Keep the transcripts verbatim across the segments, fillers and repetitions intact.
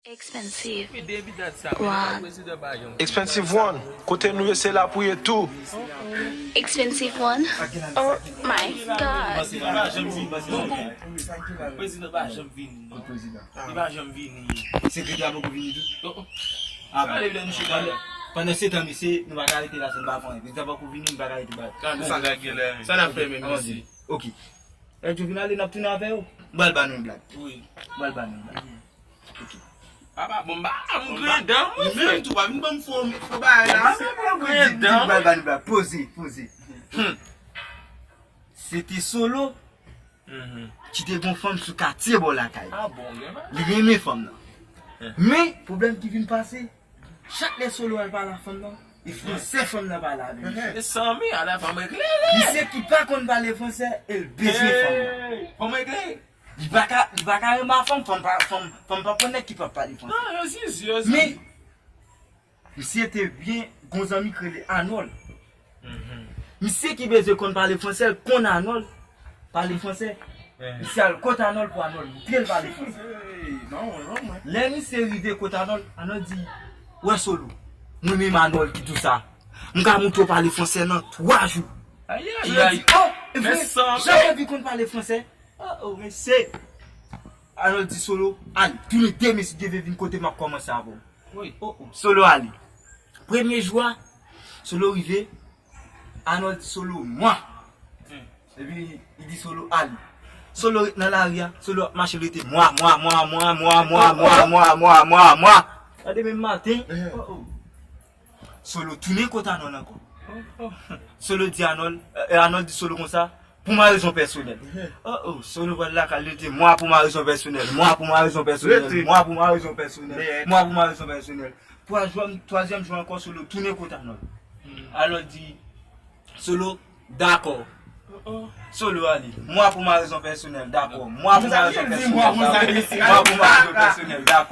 Expensive. Expensive One, kote nou ye se la pou ye tou. Expensive One. Oh my God. Prezidan pa janm vini. Li pa janm vini. Sekretè a poko vini tou? Ah bon. Pandan se tan, mesye, nou pa ka rete la san n pa fè anyen. Prezidan poko vini, nou pa ka rete ba. Sa n ap fè menm, mesye? Ok. Lè yo vin ale, n ap tounen avè yo. M pral ba nou yon blag. M pral ba nou yon blag. Papa, bon, ba, m griyen dan, mwen, frè. Tou pa vin ban m fo, fo bagay la. M griyen dan. M pral ba nou blag. Poze, poze. Se te Solo ki te gon fanm sou katye bò lakay. Li renmen fanm nan. Men, pwoblèm ki vin pase, chak lè Solo al pale a fanm nan, e fransè fanm nan pale avè misye. Mezanmi, ala fanm eklere. Misye ki pa konn pale fransè, e l bezwen fanm nan. Fanm eklere. Li pa ka, li pa ka renmen fanm, fanm pa, fanm, fanm pa pran nèg ki pa pale fransè. Non, yo zizi, yo zizi. Men, misye te byen gon zanmi ki rele Anòl. Misye ki bezwen konn pale fransè, l konn Anòl pale fransè. Misye al kot Anòl pou Anòl montre l pale fransè. Lè misye rive kot Anòl, Anòl di, wè Solo, mwen menm Anòl ki di w sa, m ka montre w pale fransè nan twa jou. Solo di, oh, e vre, jan mwen vin konn pale fransè. Oh, oh, mesye. Anòl di Solo, ale, tou le de mesye devye vin kote m ap kòmanse avè w. Solo ale. Premye jou a, Solo rive, Anòl di Solo, mwa. Epi, li di Solo, ale. Solo ret nan lari a, Solo ap mache rete mwa, mwa, mwa. Gade menm maten, Solo tounen kot Anòl ankò. Solo di Anòl, e, Anòl di Solo konsa, pou ma rezon pèsonèl. Oh, oh, Solo pral lakay li te mwa pou ma rezon pèsonèl, mwa pou ma rezon pèsonèl, mwa pou ma rezon pèsonèl, mwa pou ma rezon pèsonèl. Twazyèm, twazyèm jou ankò, Solo tounen kot Anòl. Anòl di, Solo, dakò. Solo ale. Mwa pou ma rezon pèsonèl, dakò. Mwa pou ma rezon pèsonèl, dakò. Mwa pou ma rezon pèsonèl, dakò.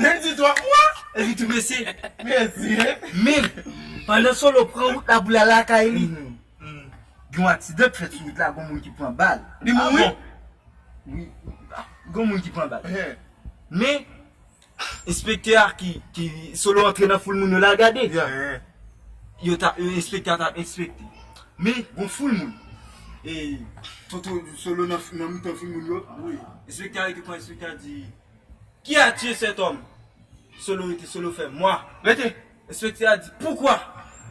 Epi tou mesye. Men, pandan Solo pran wout la pou l al lakay li, gen yon aksidan k fèt sou wout la, gen moun ki pran bal. Li mouri? Wi, gen moun ki pran bal. Men, enspektè a ki, ki Solo antre nan foul moun yo la gade. Yo ta, enspektè a t ap enspekte. Men, gon foul moun. E, Toto Solo nan, nan mitan foul moun yo. Enspektè a rete pran, enspektè a di, qui a tué cet homme? Solo rete, Solo fè mwa. Rete. Enspektè a di, pourquoi?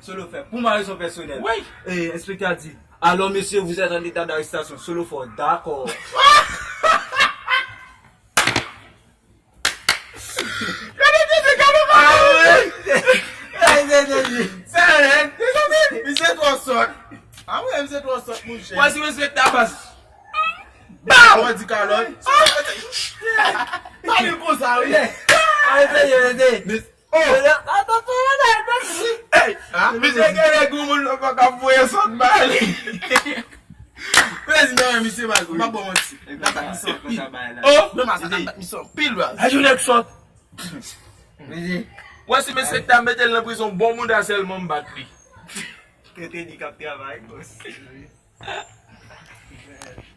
Solo fè, pour ma raison personnelle. E, enspektè a di, alors monsieur, vous êtes en état d'arrestation. Solo fè, dakò. Sa rèd. Misye twò sòt. A wi, misye twò sòt, monchè. Wè si misye tabas. Baw! Wè di kalòt. Pale konsa, wi. Arete, arete. Oh! Misye gen granmoun nan pa ka voye sòt ba li. Prezidan, misye mal, m pa bon manti. Nan bat misye anpil. Oh! Nan bat misye anpil, baz. A jounen k sòt. Wè si mesye ta mete l nan prizon, bon moun ta sèlman m bat li. Yo te di k ap travay, bòs.